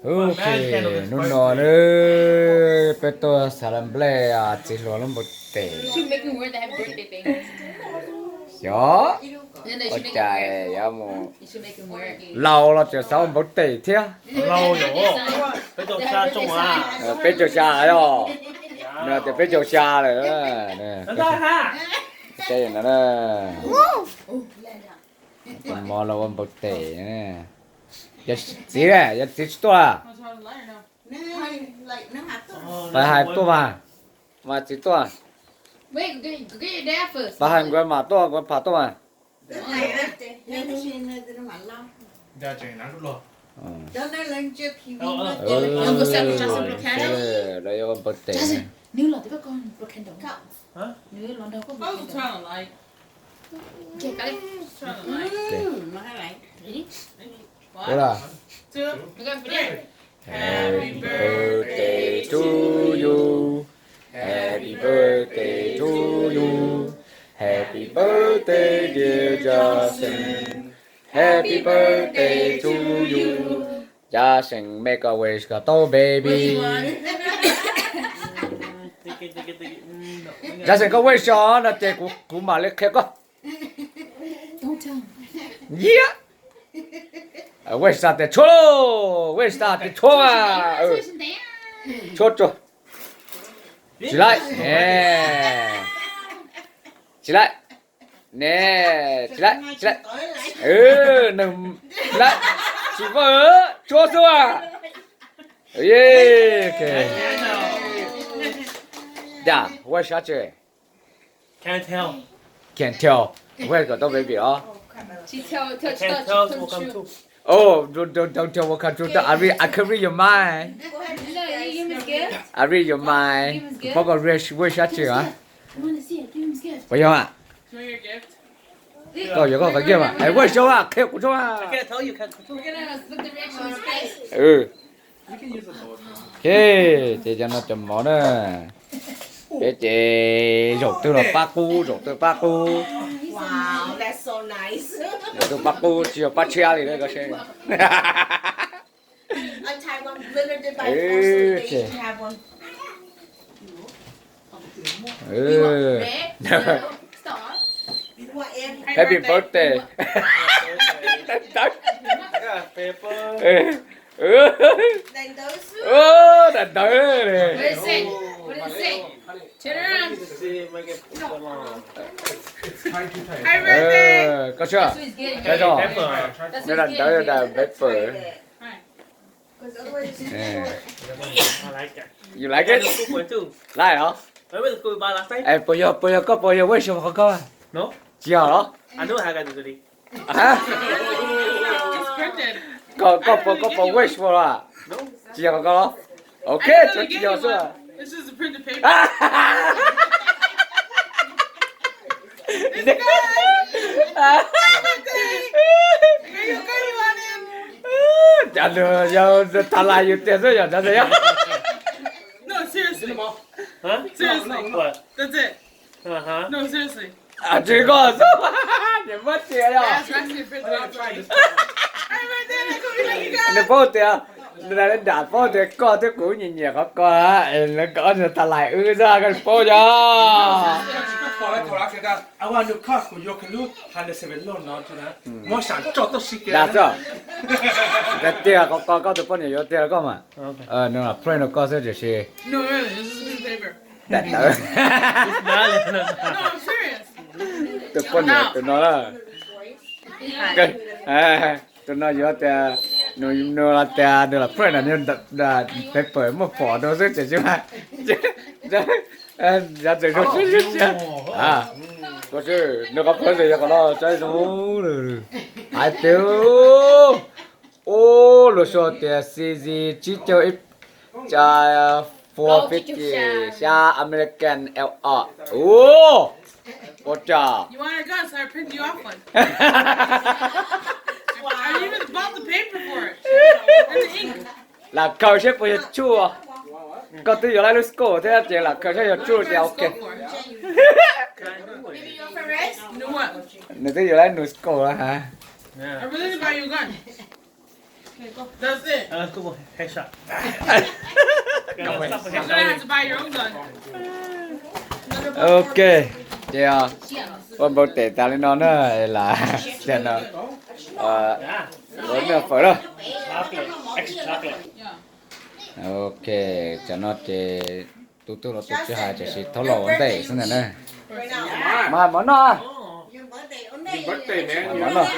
Ok, hnub no na, peb tuaj xav lawv nplej txiv hluas lub npau tes. Xyov, ua cas yuav mus laus los tseem xav ua npau tes thiab. Peb caug xya yog, nws tias peb caug xya lawm. Mov los ua npau tes. Yog txiv, yog txiv tsis tuaj, pab hais tuaj mas, mas txiv tuaj, pab hais nkawd mam tuaj, nkawd pham tuaj mas. Lawv yuav ua npau tes. Ua Happy birthday to you. Happy birthday to you. Happy birthday, dear Jason. Happy birthday to you. Jason, make a wish kom tau baby. Jason, koj wish no ces kuv, kuv mam li qhia koj. Wish tias tshuab lauj, wish tias tshuab, tshuab tsuag. Tsis laib, tsis laib, ne, tsis laib, tsis laib, tsis laib, tsis vaj, tshuab xwb. Yog wish sab tsi? Can't tell. Wish kom tau baby os. Oh, don't, don't, don't tell, welcome to the, I read, I can read your mind. I read your mind. Pab koj wish, wish sab tsi os? Puas yog? Koj yuav koj qhov kiag mas, wish sab, qhia kuv tso. Ok, ces cov no cov mov na. Peb ces zaum twg los pab qub, zaum twg pab qub. Zaum twg pab qub, tsis yog pab tshiab li na koj seb. Happy birthday. Daim ntawv li. Koj saib, saib zoo, nws daim ntawv yog daim paper. You like it? Laib os. Puas yog, puas yog koj, puas yog wish qhov koj? Tsis yog los? Koj, koj puas, koj puas wish los? Tsis yog qhov koj los? Ok, tsuas tsis yog xwb. Cas nws yog tag lais yus tiag xwb yog tag yog. Tsis koj xwb, niam muab txiav yog. Nws paub tias, nws dam paub tias koj thiab kuv nyiam nyiam qhov ko, es lawv kom nws tag lais wb xwb koj paub yog. Dag xwb, tiag qhov ko koj tus poj niam yuav tiag koj mas. Nws prank rau koj xwb tiam sis tus poj niam tus no na. Tus no yuav tias, nws los tias nws los prank no, paper muaj phom rau xwb tiam sis mas, yog tseem zoo siab siab. Nws qhov prank yog qhov no saib zoo. Hais tias, ub, luag sau tias C Z tsib caug ib, four fifty, xya American L O. Ub, ua cas lam khaws seb puas yog tshuaj. Koj twb yuav laib lub scope thiab ces lam khaws seb yog tshuaj ces ok. Nws twb yuav laib nws scope lawm hab. That's it. Uh, let's go for headshot. You're gonna have to buy your own gun. Ok, ces ua npau tes tas li no na, lam cov no ua noj fawm na. Chocolate. Extra chocolate. Ok, cov no ces tus twg los tus tsis hais, tiam sis thaub los ua ntej xwb ntag na. Mas hais mov noj. Hais mov noj.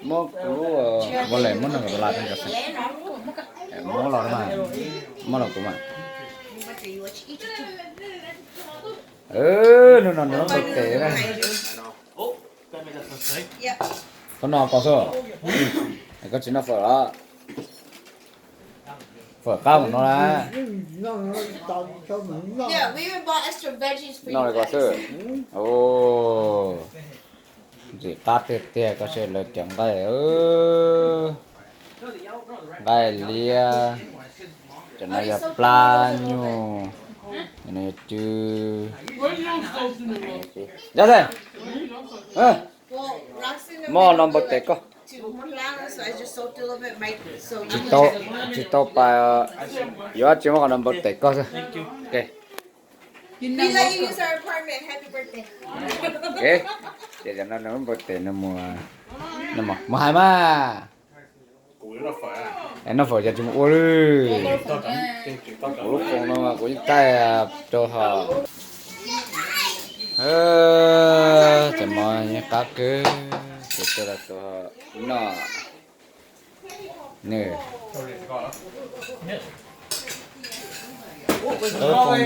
Muab kuv lub wallet muab noj kom la rau cov xeem. Muab los mas, muab los kuv mas. Hnub no nws muab npau tes na. Koj noj koj xwb, koj tsis noj fawm los? Fawm qab mus no na. Noj li ko xwb. Ntxim qab tiag tiag, koj saib lawv cov nqaij, nqaij liab, cov no yog plab nyuj, cov no yog cw. Yog, muab no npau tes koj. Tsis tau, tsis tau pas, yuav dab tsi muab qhov no npau tes koj xwb. Ces no npau tes no mus, mus hais mas. Noj fawm ces tsis mus ua li. Kuv lub koos no mas kuv yeej thaij rau hauv. Cov mov yeej qab kawg, ces rau los rau noj. Nws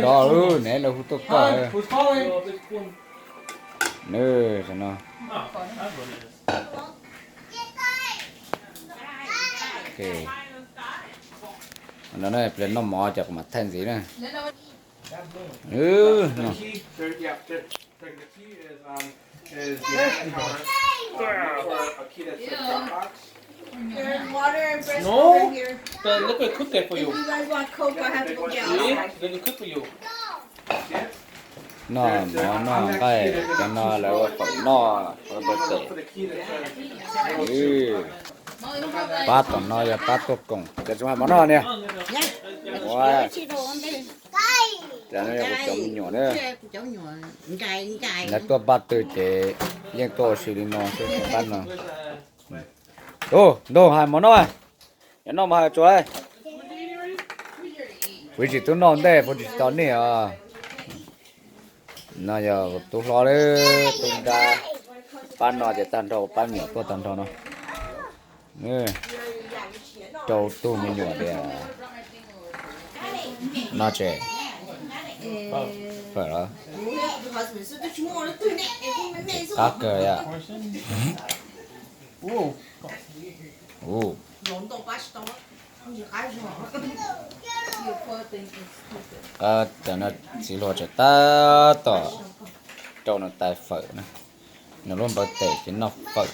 foom nrov lawm ne, lawv hu tuaj koj. Nws no. No pliag noj mov ces kuv mam thaij ntxiv na. No, the liquid cook it for you. If you guys want Coke, I have to go get outside. See? They could cook for you. Noj mov noj nqaij, cov no lawv ua fawm noj, ua npau tes. Pab tom no yog pab tuaj koom, cov tsis muaj mov noj niag. Cov no yog kuv cov me nyuam na. Lawv tuaj pab twg ces yeej tuaj ua si li no xwb, pab no. Tus ntug hais mov noj, yog noj mov hais tsuas. Kuv tsis tub noj ntej, kuv tsis tau nej os. No yog tub hlob lawm, tub nrab. Pab no ces tag nrho, pab me nyuam tuaj tag nrho no. Rau tug me nyuam tias no tsev fawm los. Qab kawg yom. Cov no txiv hluas tseem tab tom rau nws tais fawm na. Nws lub npawg tes ces noj fawm.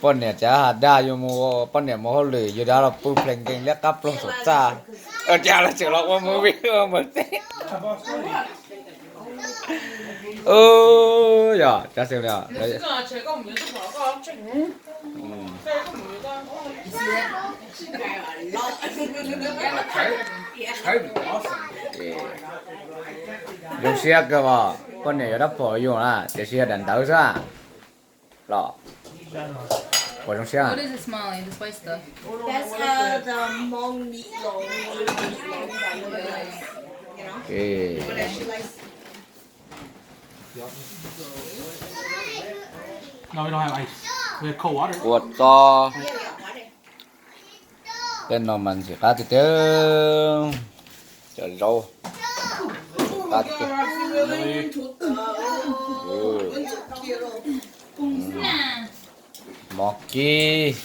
Poj niam cav has dag yus mus, poj niam mus hauj lwm yus dag los pw ples nkees liab qab plaug saum txaj. Cas los tseem los ua movie ua npawg tes. Yog, zoo siab kawg os, poj niam yuav rab phom yus na, tiam sis yog daim ntawv xwb los. Puas zoo siab? Ua txob. Tej no mas ntxim qab tiag tiag. Cov zaub qab tiag. Mov kib.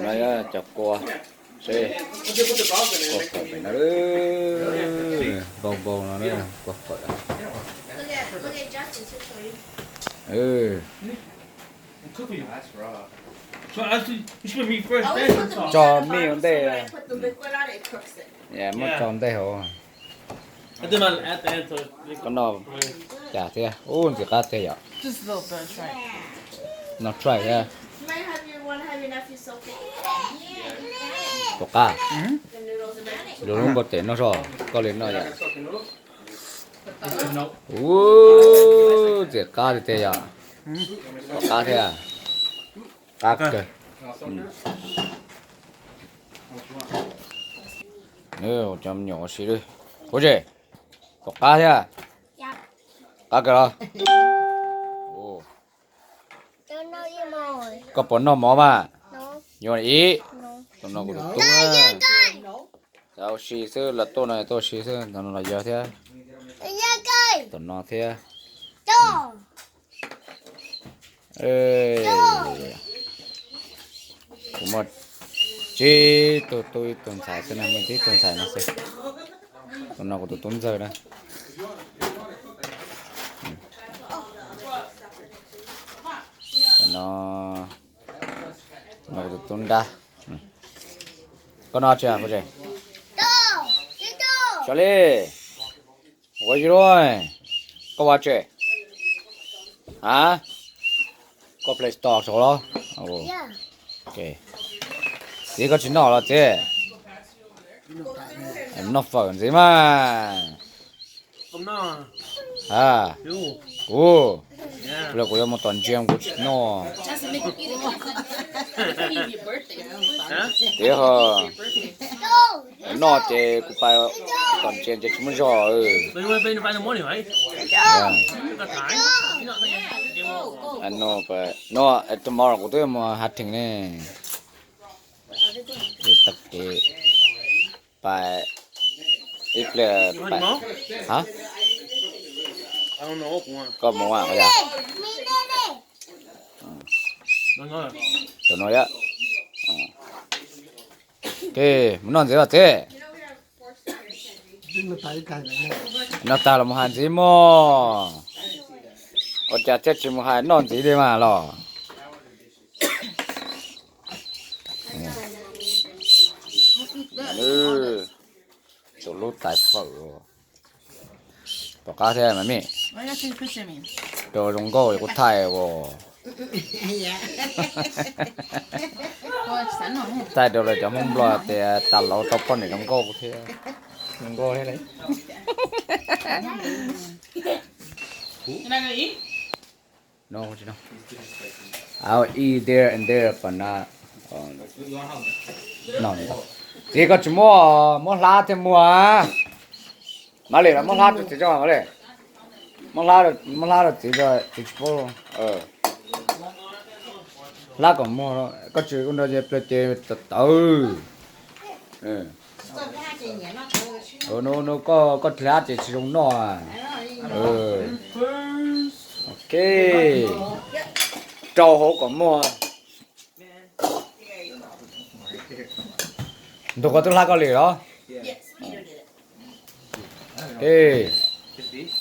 No cov kua. Kua fawm pem no, npau npau no, kua fawm. Tso mij ua ntej, muab tso ntej hauv. Koj noj cas thiab? Ub, ntxim qab tiag yom. Noj try thiab. Tom qab, lub npau tes noj soj, koj li noj yom. Ub, ntxim qab tiag tiag yom. Tom qab thiab. Qab kawg. Cov me nyuam ua si lawm. Kuv tsis, tom qab thiab. Qab kawg los. Koj puas noj mov mas? Yuav ib, tus no kuv tus tub na. Ua si xwb, los tuaj no tuaj ua si xwb, tus no los yog thiab. Tus no thiab. Kuv muaj tsib tug tub ib tug ntxhais xwb na, muaj tsib tug ntxhais no xwb. Tus no kuv tus tub ntxawg na. Tus no, no kuv tus tub nrab. Koj noj tsi? Xyov li. Ua yus lub, koj ua tsi? A, koj Play Store saud los? Txiv koj tsis noj los txiv? Noj fawm ntxiv mas. A, kuv, kuv yuav mus tom ntsia kuv tsis noj. Tiag, noj ces kuv pais tom ntsia ces tsis muaj zog. No, tomorrow kuv twb mus hav theem ne. Tag kis pais ib pliag. Koj mus a, tus no yom. Mus noj ntxiv los txiv. Noj tag los mus hais ntxiv mog. Ua cas thiaj tsis mus hais noj ntxiv li mas los? Tus lub tais fawm. Tom qab thiab mas mij. Rau zoo nkauj kuv thaij as. Thaij rau lawv cov Hmoob Nplog tias tas lauv tau poj niam zoo nkauj thiab. Zoo nkauj thiab. I'll eat there and there, but not, no. Txiv, koj tsis muab, muab hlab thiaj muag. Mab Lis, muab hlab rau txiv tso Mab Lis. Muab hlab, muab hlab rau txiv, txiv tsis paub. Hlab kom muag, koj tsis ua nrog ces plaws ces tawv tawv. Koj hlab ces tsis zoo noj. Ok. Rau hauv kom muag. Ntu koj twb hlab koj li los?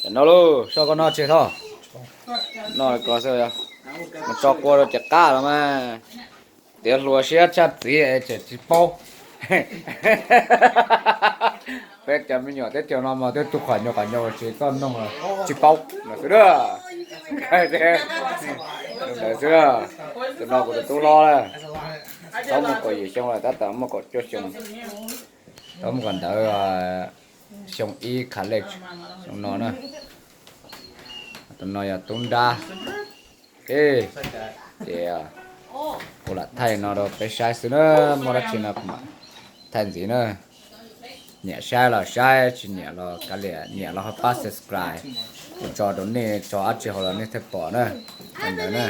Tam no lauj, soj koj noj tseg tho. Noj ko xwb, mus tso kua rau ces qab los mas. Tiav hluas siab tshaj txiv es tseem tsis paub. Peb cov me nyuam teb chaws no mas twb tu qhov nyuag qhov nyuag tsis txawj noj, tsis paub no xwb. Tus no kuv tus tub hlob na, tau muaj kaum yim xyoo lawm, tab tom muaj kaum cuaj xyoo. Tau muaj kawm ntawv xyoo ib college, xyoo no na. Tus no yog tub nrab. Ces kuv lam thaij no rau peb saib xwb na, muaj dab tsi no kuv mam thaij ntxiv na. Nyiam saib los saib, tsis nyiam los kav liam, nyiam los ho pab subscribe, kuv tso rau nej tso dab tsi hauv los nej thiaj pom na. Ntawd na.